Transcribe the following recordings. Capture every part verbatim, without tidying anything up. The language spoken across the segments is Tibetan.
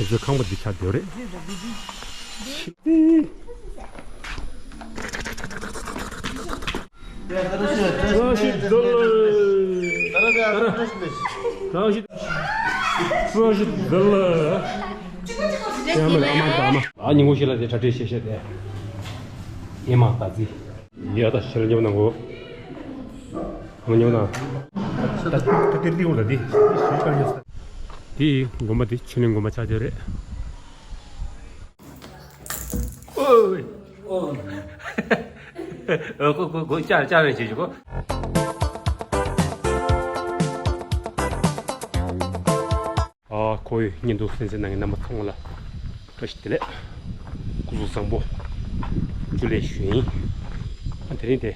ཁྱེད་ཚོའི་ཁང་པ་འདི་ཆགས་བསྡད་རེད། རང་ཤི་འདུལ། རང་ཤི། རང་ཤི་འདུལ། ཡང་མིན་ཨ་མ་དང་ཨ་མ། ཨ་ཉིན་གུང་ཞིག་ལ་དེ་གྲ་སྒྲིག་བྱེད་བྱེད་དེ། ཨེ་མ་ད་ཙི། ཡ་ད་ཤི་ལ་ཉོ་ན་གོ། ཨ་མ་ཉོ་ན། ད་ད་དེ་འདི་འོ་ད་འདི། འདི་དགོན་པ་འདི་ཆོས་གླིང་དགོན་པ་ཆགས་བསྡད་རེད། ཨོ། ཨོ། ཨོ་གོ་གོ་གོ་ཅག་ཅག་རེད་ཅེས་གོ། ཨ་ཁོ་བོའི་བརྙན་ཐུང་གསན་གཟིགས་གནང་མཁན་རྣམ་པ་ཚང་མ་ལ་བཀྲ་ཤིས་བདེ་ལེགས། སྐུ་གཟུགས་བཟང་པོ། ཇུ་ལེ་ཞུ་ཡིན། ཨ་དེ་རིང་དེ།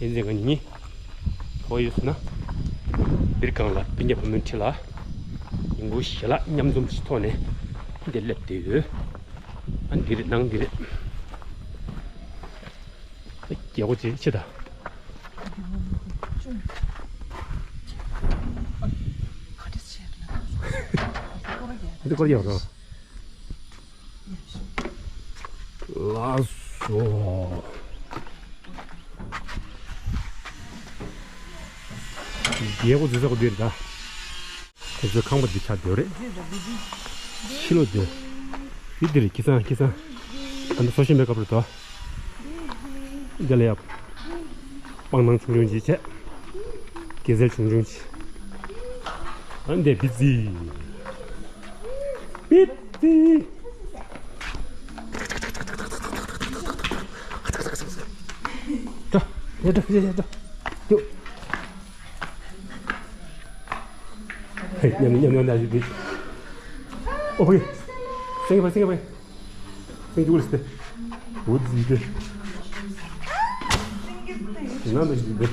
ཡིན་ཟེར་ང་གཉིས། ག་པར་ཡོད་ཟེར་ན། སྦིར་སྒང་ལ་སྤུན་ཀྱག་བུ་མོའི་འཁྲིས་ལ། ཉིན་གུང་ཞལ་ལག་མཉམ་འཛོམས་ཀྱི་ཐོག་ནས། འདིར་སླེབས་བསྡད་ཡོད། ཨ་འདི་རེད་ནང་འདི་རེད། རྒྱལ་སྒོ་ཅིག་ཕྱེ་ད། འདི་སྐོར་རྒྱག་རོགས། ལགས་སོ། རྒྱལ་སྒོ་འཛུལ་ས་གོ་འདིར་ད། ཁྱེད་ཚོའི་ཁང་པ་འདི་ཆགས་བསྡད་རེད། ཕྱི་ལོགས་འདི། འདི་འདིར་ཁྱི་ཚང་ཁྱི་ཚང་། ད་ནི་སོ་ཤི་མེ་ཀབ་རེད་དོ། འདི་ལ་ཡ། སྤང་ཐང་ཆུང་ཆུང་ཅིག་བྱས། སྒྱེ་སེལ་ཆུང་ཆུང་ཅིག་ཨ་འདི་བི་ཛི། བི་ཛི། འགྲོ། ཡ་འགྲོ་ཡ་ཡ་འགྲོ། འགྲོ། ཧེ་ཉམས་ཉམས་ཉམས་ཉམས་ཞིག་འདི། ཨོ་ཧེ། སེང་གེ་ཕ་སེང་གེ་ཕ། སེང་གེ་ལ་སྟེ། འོ་ཛི་འདི། ང་འདི་ཞིག་འདི།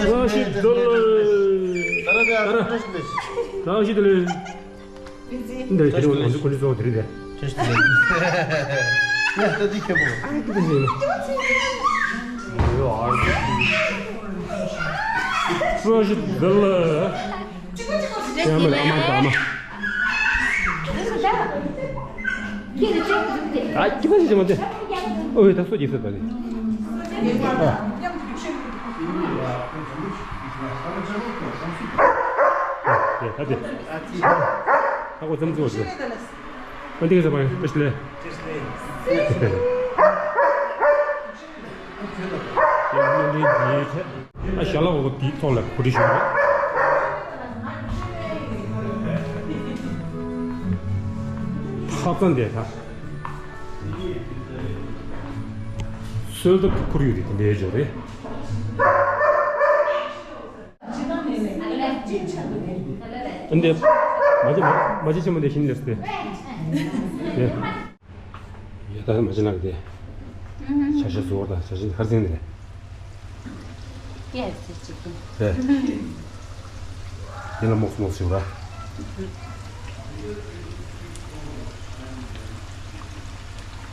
རང་ཤི་འདུལ། རང་ཤི་འདུལ། འདི་དེ་རིང་ང་ཚོ་ཁོ་ཚོ་དེ་རེད་དེ། ཡ་ད་འདི་ཁྱེད་པོ། ཨ་ཀི་ཏི་ཞིག་ཡིན། རང་ཤི་འདུལ། ཡ་མ་ལ་ཨ་མ་ད་ཨ་མ། ཨ་ཀི་པ་ཞིག་མ་དེ། ཨོ་ད་སོ་ཀྱི་སོ་ད་ནི། ཨ། ཡ་ད་དེ། ཨ་ཁོ་ཙམ་ཙི་བ་ཞིག་ཨ་འདི་ག་ས་པ་ཡང་ཏེ་ཤི་ལེ། ཨ་ཞལ་ལག་འོ་དེའི་ཐོག་ལ་གོ་སྒྲིག་ཞུ་གི་རེད། ཧ་ཙང་འདས་ད། སོལ་ཏོ་ཁུར་ཡོད་དེ་དེ་འདྲའི་འཇོག་རེད། འདི་མ་ཅི་མ་ཅི་ཆེན་མོ་འདི་ཤིན་ལེས་ཏེ། ཡ་ད་མ་ཅི་ནག་དེ། ཤ་ཤ་ཟོར་དང་ཤ་ཤ་ཧར་སེང་དེ། ཀེ་ཨེཕ་སི་ཅིག་ཏུ། དེ། དེ་ལ་མོག་མོག་ཞིག་ར།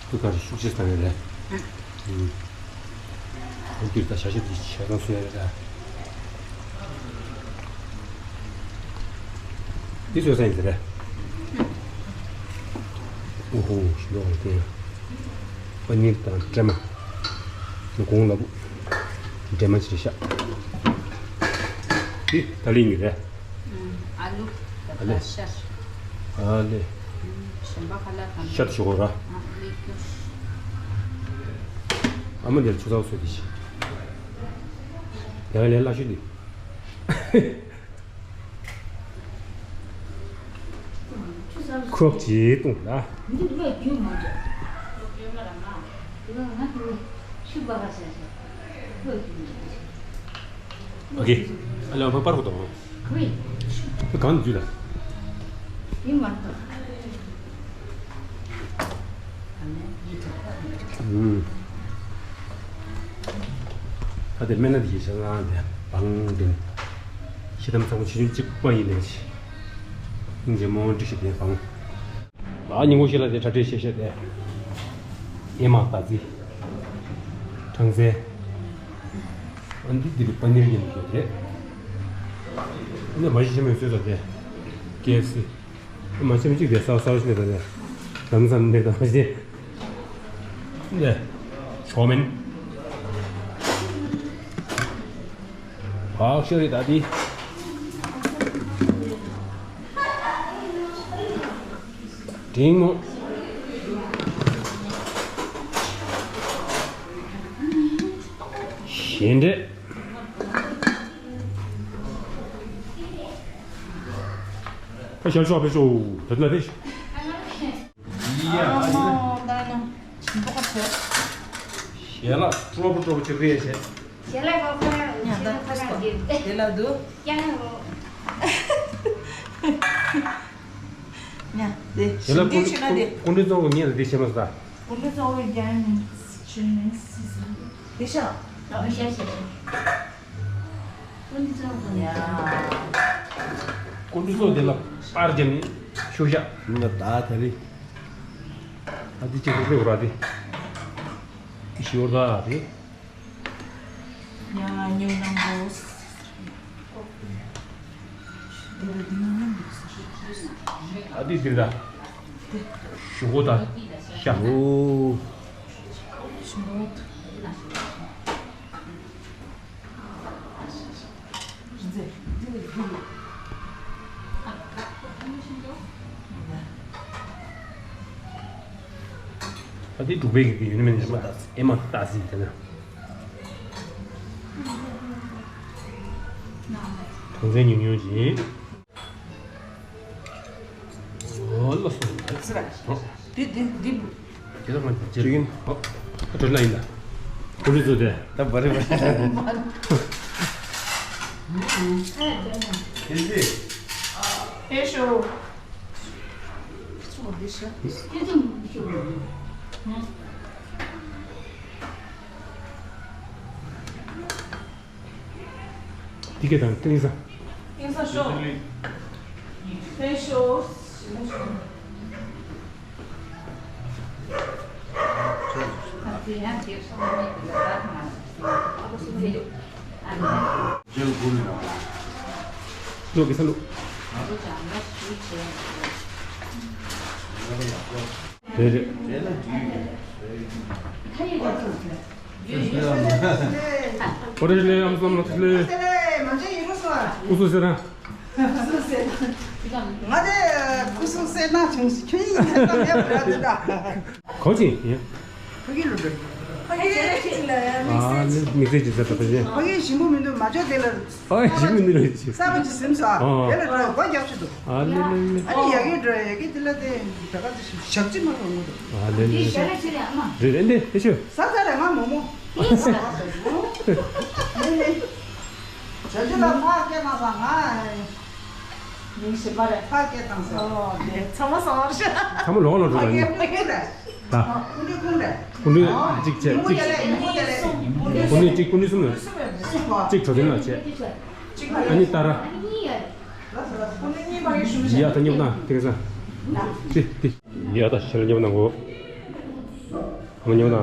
ཏུ་ཁ་ཤུགས་ཆེ་ས་ཡོད་རེད། འོ་འདིར་ད་ཤ་ཤ་འདི་ཆ་ཚང་བཟོས་རེད་ད། འདི་བཟོས་ས་ཡིན་ཟེར་རེད། ཨོ་ཧོ་ཞི་ལོ་དེ། པ་ནིར་དང་ཀྲེ་མ། ནི་གོང་ལ་བུ། འདྲེ་མ་ཅིག་ཤ། འདི་ད་ལིང་གི་རེད། ཨ་ལུ། ཨ་ལེ། ཤ། ཨ་ལེ། ཤམ་པ་ཁ་ལ་ཁམ། ཤ་ཞོ་ར། ཨ་མ་འདིར་ཆུ་ཚ་བོ་སོད་དེ་ཤི། ཡང་ལས་སླ་ཤོས་འདི། ཁོག་ཅིག་བཏུང་ལ། ཨོ་ཁེ། ཨ་ལེ་ཕ་པར་ཧུ་དང་། ཁོས། ཁོས་གང་འཇུ་ལ། ཡིན་མ་གཏོགས། ཨུམ། ད་དེ་སྨན་སྣ་དེ་ཡིན་ཤག་ང་དེ་བང་དེ། ཤི་དམ་ཚང་མ་ཆུ་ཆུན་གཅིག་པ་ཡིན་ནས་ཤི། སྙིང་རྗེ་མོ་འགྲིག་ཤི་དེ་བང་། ཨ་ཉིན་གུང་ཞིག་ལ་དེ་གྲ་སྒྲིག་བྱེད་ཤག་དེ། ཨེ་མ་ད་ཙི། གྲང་ཟས། ཨ་འདི་འདི་རུ་པ་ནིར་ཡིན་འདུག་རེད། ནས་མ་གཞི་ཆེན་མོའི་བཟོས་ཙམ་དེ། ཀེ་ཨེཕ་སི། མ་ཆེན་མོ་གཅིག་དེ་ས་ས་བ་ཤི་ནས་ད་ནས། ལམ་སང་ནས་ད་མ་གཞི། ནས། ཞོ་མིན། བག་ཤ་རེད་ད་དེ། འབྲིང་མོ། གཞན་འདྲེ། ཕ་ཤར་ཤོག་ཕེ་ཤོག་ད་ལ་ཕེ་ཤོག་ཡ། ཨ་མ་ད་ན་ཆེན་པོ་ཁ་ཆེ། ཞལ་ལག་སྤྲོ་པོ་སྤྲོ་པོ་ཅིག་རེད་བྱས། ཞལ་ལག་གོ་ཁ་ཡང་ཉ་ད་ཁ་ཁ་ཁ་གེ་དེ་ལ་འདུག་ཀྱང་རོ། ཉ་དེ་ཞལ་ལག་ཞིམ་གྱིས་ཤི་ན་དེ། སྐུ་མགྲོན་གཙོ་བོ་ངེད་ལ་དེ་བྱས་མ་ཟ། སྐུ་མགྲོན་གཙོ་བོ་རྒྱ་ཡིན་ཆུ་ནས་སི་སི། དེ་ཤ། ཨ་ཤ་ཤ་ཤ། སྐུ་མགྲོན་གཙོ་བོ་ཡ། སྐུ་མགྲོན་གཙོ་བོ་དེ་ལ་པར་བརྒྱབ་ནས་ཤོག་ཤ། ང་ད་ད་རེད། ཨ་དེ་ཅིག་རེད་ར་དེ། ཤི་བོར་ད་རེད། ཉ་ཉོ་ནང་གོ། ཨ་དེ་དེ་ད། ཞུ་གོ་ད། ཤ། ཨོ། ཨ་དེ་འབྲུག་པའི་གི་ཡོད་ནི་མིན་ནི་མ་ད་ཨེ་མ་ད་སི་དེ་ན། དོན་ཚན་ཉུང་ཉུང་ཅིག་ཨོ་ལོ་སོང་། ཟེར་བ། འདི་འདི་འདི། དེ་ལ་མ་ཅེ་ཡིན། ཨོ། ཨ་དོ་ལ་ཡིན་ད། ཀུ་ལི་ཚོ་དེ། ད་བ་རེ་བ། ཨེ་ཤོ། འདི་ག་དང་ཏིང་ས། ཏིང་ས་ཤོ། ཏིང་ཤོ། ལོ་གི་ས་ལོ། རེད་རེད། ཨོ་རེད་ལེ་ཨམ་སམ་ལ་ཐུག་ལེ། སྐུ་གཟུགས་ཟེར་ན། ང་དེ་སྐུ་གཟུགས་སེར་ནག་བྱུང་ཞིག་ཁྱོད་ཡིན་ཟེར་ན་མེད་པ་ར་འདི་ད། གོ་ཅི་ཡིན། ཕ་གི་ལོ་འདྲ། ཕ་གི་ལ་དམིགས་བསལ་གྱི་ཟེར་ད་ཕ་གི། ཕ་གི་ཞིམ་པོ་མི་འདུག་མ་ཅོ་དེ་ལ། ཨ་ཞིམ་པོ་མི་འདུག་ཅི། གསར་པ་ཅིག་ཟིན་སོང་ཨ། དེ་ལ་འགྲོ་སྒོ་རྒྱག་ཆུ་འདུག་ཨ་ལེ་ལེ་ལེ། ཨ་ནི་ཡ་གི་འགྲོ་ཡ་གི་དེ་ལ་དེ་ད་ག་ཅི་ཞབས་ཕྱི་མ་རོ་ངོ་འདུག་ཨ་ལེ་ལེ་ལེ། རེད་རེད་འདི་ཨེ་ཤོ། ས་ས་ར་ང་མོ་མོ། ལེ་ལེ། བྱ་རྒྱུ་ལ་ཕ་སྐད་གནང་ས་ང་། མིང་ཞིག་པ་རེད་ཕ་སྐད་གཏང་ས། ཨོ་དེ་ཚང་མ་སོང་བར་ཤ། ཚང་མ་ལོག་ལ་འགྲོ་ལ་ཡིན། ད། ཀུན་འདུས་ཀུན་འདུས། ཀུན་འདུས་གཅིག་བྱས་གཅིག་ཀུན་འདུས་གཅིག་ཀུན་འདུས་གསུམ་ཡོད། གཅིག་གྲོ་དོན་ལ་བྱས། ཨ་ནི་ཏཱ་ར། ཡ་ད་ཉོབ་ན་དེང་སང་། ཏི་ཏི། ཡ་ད་ཤ་ལ་ཉོབ་ན་གོ། ཨ་མ་ཉོབ་ན།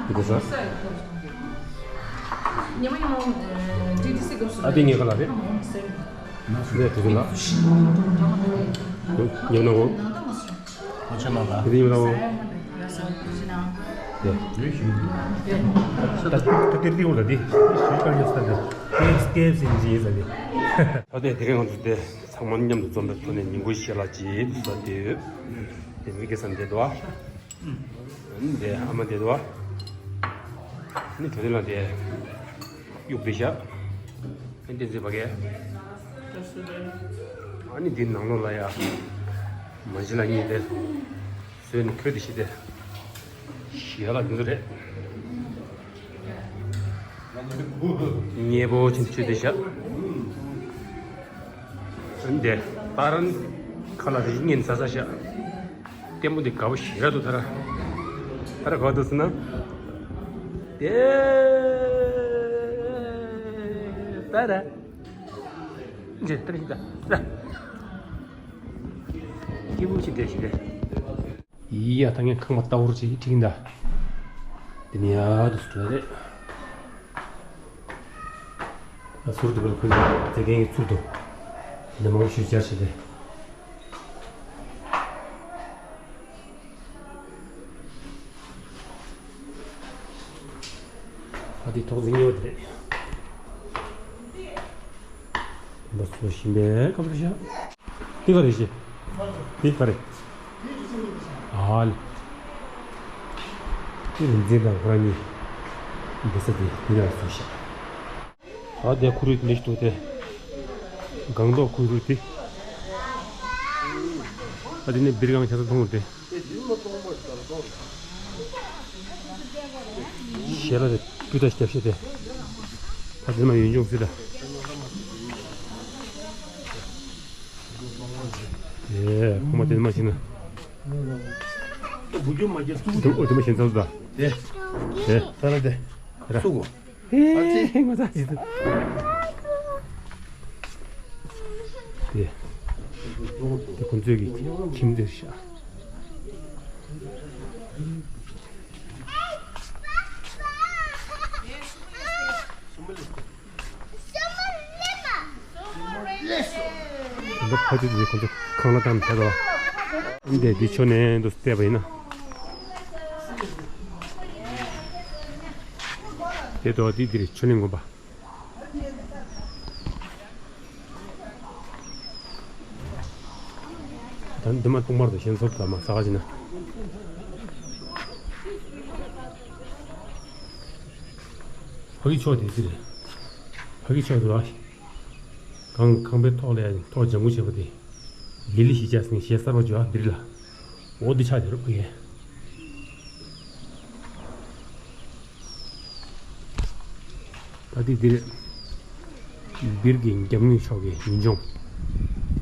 དེང་སང་། ཨ་དེ་ངས་ག་ལ་རེད། ལས་དེ་ཚོ་ལ། ཉོབ་ན་གོ། ཨ་ཆ་མ་ག་དེ་དེ་ཉོབ་ན་གོ། ད་ད་དེ་དེ་འོ་ད་དེ། ཞུ་ཀ་ཉོབ་ས་དེ། ཀེབ་ཀེབ་ཟིན་ཟིན་ས་དེ། ད་དེ་དེ་ག་ང་ཚོ་དེ། ཚང་མ་མཉམ་དུ་འཛོམས་པའི་ཐོག་ནས་ཉིན་གུང་ཞལ་ལག་ཅིག་ཏུ་ཟ་དེ་ཡོད། དེ་མི་དགེ་སམ་དེ་དོ། དེ་ཨ་མ་དེ་དོ། ནི་གྲོ་དེ་ལ་དེ་གཡུག་པའི་ཤ། ཨ་ནི་དེ་ཟེ་བ་གས། ཨ་ནི་དེ་ནང་ལོགས་ལ་ཡ། མ་གཞི་ལ་གཉིས་དེ། བཟོས་ནས་ཁོལ་དེ་ཤི་དེ། ཞལ་ལག་དེ་ཚོ་རེད། མཉེས་པོ་ཅན་ཆུ་དེ་བཞག་འདི་ཏཱ་ར་ཁ་ལག་རིགས་ངན་ཟ་ཟ་བཞག་ལྟད་མོ་འདི་དགའ་པོ་ཞེ་དྲག་འདུག་ད་ར། ད་ར་ག་པར་འདུག་ཟེར་ན། དེ་ད་ར། འདི་ད་ར་ཞིག་ད་ར། སྐྱིད་པོ་ཞིག་འདྲ་ཞིག་རེད། ཡ་ད་ངས་ཁང་པ་ལྟ་བུར་ཅིག་ཁྲིད་ཀྱིན་གདའ། དེ་ནས་ཡར་དུ་འགྲོ་རེད། ཚུར་དུ་བལ་ཁུལ་དེ་གའི་ཚུར་དུ་འདི་མང་ཤོས་སྦྱར་བྱས་ཏེ། ཨ་དེ་ཐོག་འཛིན་ཡོད་དེ་རེད། འབུ་ཚོ་ཞིམ་པའི་ཁ་པར་ཤ། དེ་ག་རེད་ཤེ། དེ་ག་རེད། ཨ་ལེ། དེ་རིན་འཛིན་དང་ཁོ་རང་གཉིས་འབུ་ས་དེ་དེ་ལ་བཟོས་ཤག་ཨ་དེ་ཁུ་རུ་འདི་ཞིག་འདུག་དེ། སྒང་ཏོག་ཁུ་རུ་དེ། ཨ་དེ་ནི་སྦིར་སྒང་ཆ་ཚང་མཐོང་དེ། ཞལ་ལག་དེ་སྤུས་དག་ཞིག་བརྒྱབ་ཤག་དེ། ད་དེ་མ་ཡུན་ཅུང་ཟིག་ད། ཨེ་ཁོ་མ་དེ་མ་ཤེས་ན། འདི་འོ་དེ་མ་ཤེས་ཚར་སོང་ད། དེ། དེ། ད་ལ་དེ། ར། སུ་གོ། ཨེ་ངོ་ཚ་ཞིག་ད། དེ། དེ་ཁོང་ཚོའི་གི་ཁྱིམ་དེར་ཤག་འདི་ཕ་ཚུལ་དེ་ཁོང་ཚོ་ཁང་གླ་བཏང་བྱས་དོ། འདི་འདི་ཆོ་ནས་འདུག་བལྟས་པ་ཡིན་ན། དེ་དོ་འདི་འདིར་ཆོས་གླིང་དགོན་པ། ད་འདི་མ་ཏུང་མར་དུ་ཞེན་སོགས་དང་མ་ས་ག་ཅི་ན། ཕ་གི་ཕྱོགས་དེ་ཅི་རེད། ཕ་གི་ཕྱོགས་དུ་ཨ། གང་ཁང་པའི་ཐོག་ལ་ཡང་ཐོག་ལྗང་གུ་བྱས་པ་དེ། ལི་ལི་ཞིག་བྱས་ཟིན་ཞེས་གསར་པ་བརྗོད་ཨ་འདིར་ལ། འོ་འདི་ཆགས་དེ་རུ་ཕ་གི། ད་ལྟའི་འདིར་སྦིར་གྱི་རྒྱབ་ངོས་ཕྱོགས་ཀྱི་ཡུལ་ལྗོངས་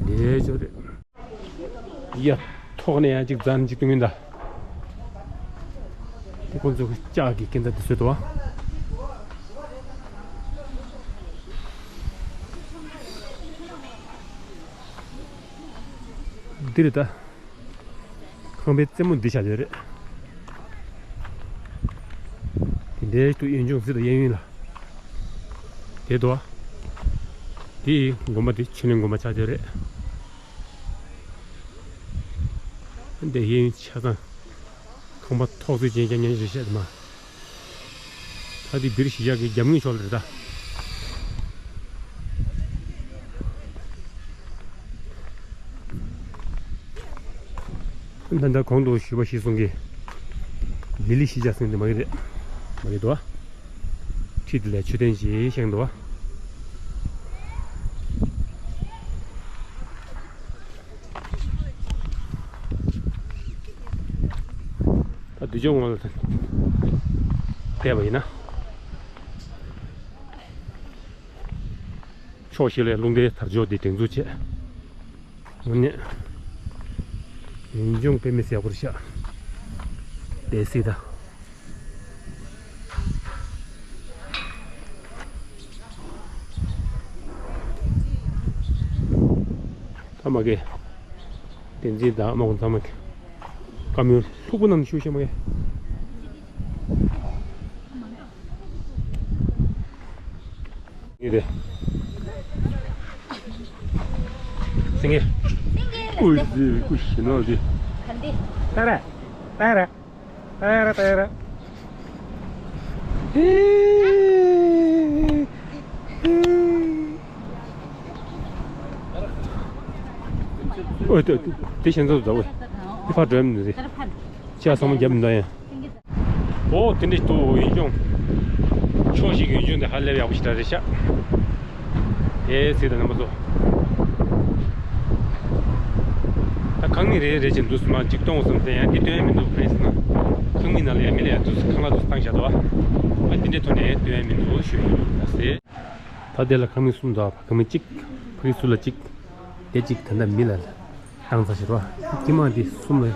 དེ་འདྲའི་ཅོ་རེད། ཡ། ཐོག་ནས་ཡང་གཅིག་འཛར་གཅིག་ཏུ་ངན་ད། དེ་ཁོང་ཚོ་གི་ལྕགས་ཀྱི་སྐས་འཛེག་དེ་བཟོས་འདུག་བ། འདིར་ད། ཁང་པའི་རྩེ་མོ་འདི་ཆགས་ཡོད་རེད། དེ་འདྲའི་དུ་ཡུལ་ལྗོངས་ཟིག་དང་གཡས་གཡོན་ལ། དེ་དོ། དེ་དགོན་པ་དེ་ཆོས་གླིང་དགོན་པ་ཆགས་ཡོད་རེད། འདི་གཡས་གཡོན་ཆ་ཚང་ཁང་པ་ཐོག་བརྩེགས་ཅན་རྐྱང་རྐྱང་རེད་ཤག་དེ་མ། ད་དེ་སྦིར་གཞིས་ཆགས་ཀྱི་རྒྱབ་ངོས་ཕྱོགས་ལ་རེད་ད། ད་ལྟ་གོང་དུ་ཞུས་པ་གཞིར་བཟུང་གི་ལི་ལི་གཞིས་ཆགས་ཟེར་འདི་མ་གི་རེད། མ་གི་འདུག་བ། ཁྲིད་དེ་ལས་མཆོད་རྟེན་ཞིག་བཞེངས་འདུག་བ། ད་འདི་ཕྱོགས་ངོས་ལ་བལྟས་པ་ཡིན་ན། ཕྱོགས་བཞི་ལས་རླུང་རྟའི་དར་ལྕོག་འདི་སྒྲེང་འཛུགས་བྱས། དངོས་གནས། ཡུལ་ལྗོངས་དཔེ་མི་སྲིད་ཡག་པོ་རེད་ཤག་དེ་སྲིད་ད། ད་མ་གི། བསྟན་འཛིན་དང་དམག་དཔོན་ཚང་མ་གི། བཀའ་མོལ་ལྷུག་པོ་གནང་ནས་ཞུ་ཤེས་མ་གི། ཡིན་ཏེ། སེང་གེ། སེང་གེ་ལ་ཨུ་ཟི་ཀུ་ཤི་ནོ་ཟི། ག་འདི། ཏ་ར། ཏ་ར། ཏ་ར་ཏ་ར། ཨོ་དེ་དེ་ཞེན་ཚོད་འདྲ་བོ། དེ་ཕར་འགྲོ་ཡ་མི་འདུག་རེད། ཅག་ཚང་མ་རྒྱབ་མི་འདུག་ཡ། ཨོ་དེ་འདྲ་འདུག་ཡུལ་ལྗོངས། ཕྱོགས་བཞི་གི་ཡུལ་ལྗོངས་དེ་ཧ་ལས་ཡག་པོ་ཞིག་རེད་ཤག་ཨེ་ཚེ་དང་རྣམ་པ་ཚོ། ད་ཁང་མིག་རེ་རེ་བཞིན་འདུག་སེ་མར་གཅིག་གཏོང་བསམ་ཚེ་ཡང་འདི་སྟོན་ཡ་མི་འདུག་ག་རེ་ཟེར་ན། ཁང་མིག་ནང་ལ་ཡང་མི་ལ་ཡང་འདུག་སེ་ཁང་གླ་འདུག་སེ་བཏང་བཞག་འདུག་བ། ཨ་འདི་འདྲའི་ཐོག་ནས་ཡང་སྟོན་ཡ་མི་འདུག་ཞུ་ཡ་ཡིན་ད་ཟེར། ད་དེ་ལ་ཁང་མིག་གསུམ་འདུག་ཁང་མིག་གཅིག་ཕ་གི་ཚུར་ལ་གཅིག་དེ་གཅིག་ད་ལྟ་མི་ལ་བཏང་ཚར་ཞེས་རོ། དཀྱིལ་མ་འདི་གསུམ་ལ་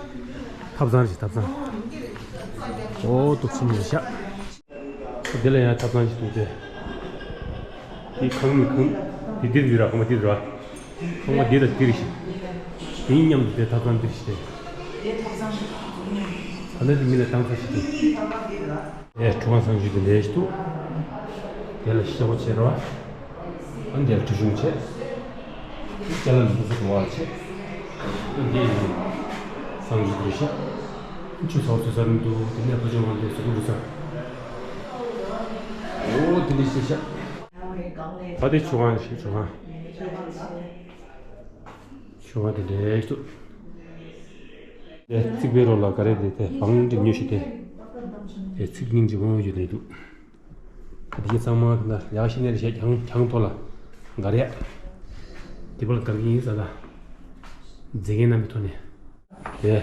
ཐབ་ཚང་རེད་ཐབ་ཚང་། ཨོ་ཏོག་ཙམ་རེད་ཤག་དེ་ལ་ཡང་ཐབ་ཚང་ཞིག་འདུག་སྟེ། དེ་ཁང་མིག་ཁང་། དེ་འདིར་འདི་ར་ཁང་པ་འདིར་ར། ཁང་པ་འདི་དང་འདིར་ཞིག་དེ་མཉམ་དུ་དེ་ཐབ་ཚང་འདིར་ཞིག་སྟེ། ད་ལྟ་དེ་མི་ལ་བཏང་ས་ཞིག་སྟེ། ཨེ་ཁྲུ་ཁང་བཟང་ཞིག་དེ་ལས་ཞིག་འདུག་དེ་ལ་ཤེལ་སྒོ་ཕྱེ་ར་བ། འདིར་ཁྲུས་གཞུང་བྱས། ཅ་ལག་འདི་ཚོ་གང་བ་བྱས། འདི་ཡིན། སང་ཞིག་རེད་ཤག་ཆུ་ཚོད་ཚོད་ཟར་མི་འདུག་དེ་ནས་ཕ་ཆུང་བ་འདི་སུ་གུ་རུ་ས། འོ་དེ་འདྲ་ཞིག་ཤག་ད་དེ་ཆུ་ཁང་ཞིག་ཆུ་ཁང་། ཆུ་ཁང་དེ་འདྲ་ཞིག་འདུག་དེ་རྩིག་པའི་རོ་ལ་ག་རེ་དེ་དེ་བང་འདི་ཉོས་ཤིག་དེ། དེ་རྩིག་སྙིང་རྗེ་མོ་ཡོད་དེ་འདུག་དེ་གི་ཚང་མ་ན་ཡག་ཤི་ནས་རེ་བྱས་གྱང་གྱང་ཐོག་ལ་འགར་ཡ། དེ་བར་འགར་གྱི་ཡིན་ས་ད། མཛེས་རྒྱན་རྣམ་པའི་ཐོག་ནས། དེ།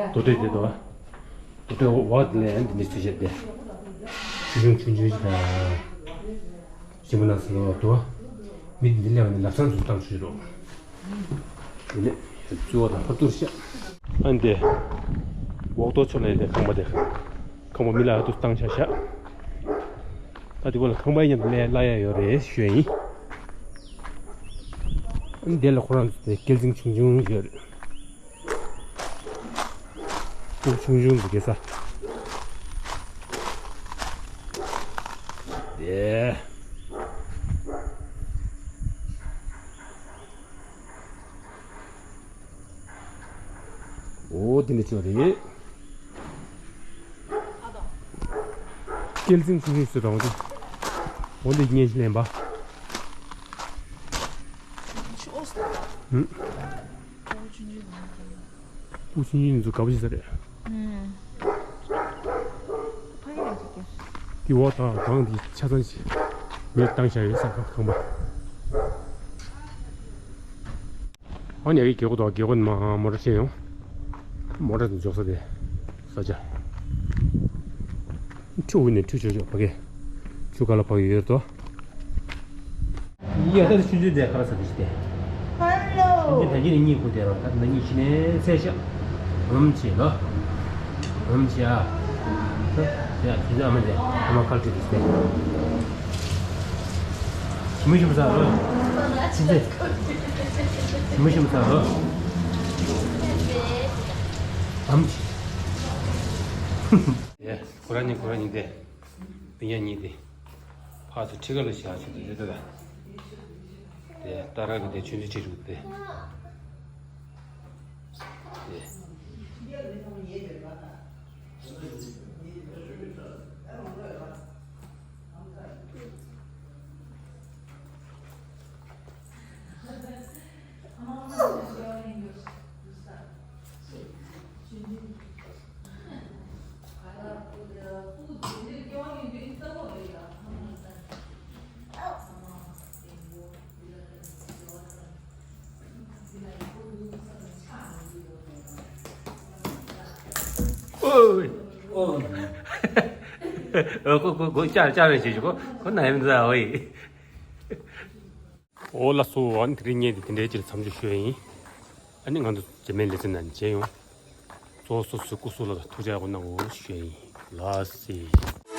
རྡོ་གྲལ་དེ་དོ། རྡོ་གྲལ་འོག་དེ་ལས་འདི་འདྲ་ཚུལ་བྱས་ཏེ། ཆུང་ཆུང་ཆུང་ཆུང་ཞིག་དང་། ཞིམ་པོ་ནང་སོ་དོ། མི་འདི་ལས་བ་ནི་ལབ་སང་ཚུལ་བཏང་ཚུལ་རོ། དེ་ནས་གཙོ་བོ་དང་ཕར་ཐུར་ཤག་ཨ་འདི། འོག་ཏོ་ཆོ་ལ་ཡི་དེ་ཁང་པ་དེ། ཁང་པ་མི་ལ་ཧ་ཏུ་བཏང་ཆ་ཤག་ད་དེ་བོ་ལ་ཁང་པའི་མཉམ་དུ་ལས་གླ་ཡ་ཡོད་རེད་ཞུ་ཡ་ཡིན། ཨ་འདི་ལ་ཁོ་རང་ཚོ་དེ་སྐྱེད་རྫིང་ཆུང་ཆུང་ཡོད་རེད། སྐྱེད་ཆུང་ཆུང་གི་དགེ་ས། དེ། འོ་དེ་འདྲ་ཅིག་རེད། སྐྱེད་རྫིང་ཆུང་ཆུང་ཞིག་རང་དེ། འོ་འདི་བརྙན་ཞིག་ལེན་པ། ཆུ་ཨོ་སི། ཧུམ། ཨོ་ཆུང་ཆུང་ནང་དེ། ཨོ་ཆུང་ཆུང་ཚོ་དགའ་པོ་ཞིག་ས་རེད། ཧུམ། ཕ་གི་ར་ཅིག་གི། དེ་འོག་དང་སྒང་དེ་ཆ་ཚང་ཞིག་མི་བཏང་བཞག་ཡོད་ས་ཁང་པ། ཨ་ནི་ཡ་གི་རྒྱལ་སྒོ་དང་རྒྱལ་སྒོ་ནི་མ་མོ་ཊ་ཆེ་ཡོང་། མོ་ཊ་འཇོག་ས་དེ། ས་ཆ། ཁྲུ་འུ་ནས་ཁྲུ་ཆོ་ཆོ་ཕ་གི། ཆུ་ཁ་ལ་ཕ་གི་ཡོད་དོ། ཡ་ད་ཆུ་ཆུ་དེ་ཁ་ལ་ས་དེ་ཞི་དེ། ཧ་ལོ། ཆུ་ཆུ་ད་གི་ནི་གཉིད་ཁུག་དེ་རོ་ད་ན་གཉིད་ཤི་ནས་ཚེ་ཤ། འམ་ཆེ་ལོ། འམ་ཆེ་ཨ། ད་ཡ་ཆུ་ཆུ་ཨ་མ་དེ་ཨ་མ་ཁ་ལ་ཁྲིད་དེ་ཞི་དེ། ཞིམ་པོ་ཞིམ་པོ་ཟ་རོ། ཅི་ཟེར། ཞིམ་པོ་ཞིམ་པོ་ཟ་རོ། ཨམ་ཅི། ཡ། ཁོ་རང་གཉིས་ཁོ་རང་གཉིས་ཏེ། མི་ཡ་གཉིས་ཏེ། ཕར་ཚུར་ཁྲི་ཀ་ལ་བཞག་བྱས་ཏེ་རེད་ད། དེ་ཏ་ར་གི་དེ་ཆུ་འཛིན་བྱེད་འདུག་སྟེ། དེ། ཨོའི། ཨོ། ཨོ་ཁོ་ཁོ་ཁོ་ཅར་ཅར་རེ་བྱེད་ཞུ་ཁོ་ཁོ་ན་ཡིན་ཟ་ཨོའི། ཨོ་ལགས་སོ། ཨ་ནི་དེ་རིང་ངས་འདི་དེ་འདྲའི་ཅིག་མཚམས་འཇོག་ཞུ་ཡ་ཡིན། ཨ་ནི་ང་ཚོ་རྗེས་མའི་ལེ་ཚན་ནང་མཇལ་ཡོང་། གཙོ་བོ་སོ་སོའི་སྐུ་གཟུགས་ལ་ཐུགས་ཅག་ཡག་པོ་གནང་དགོས་ཞུ་ཡ་ཡིན། ལགས་སེ།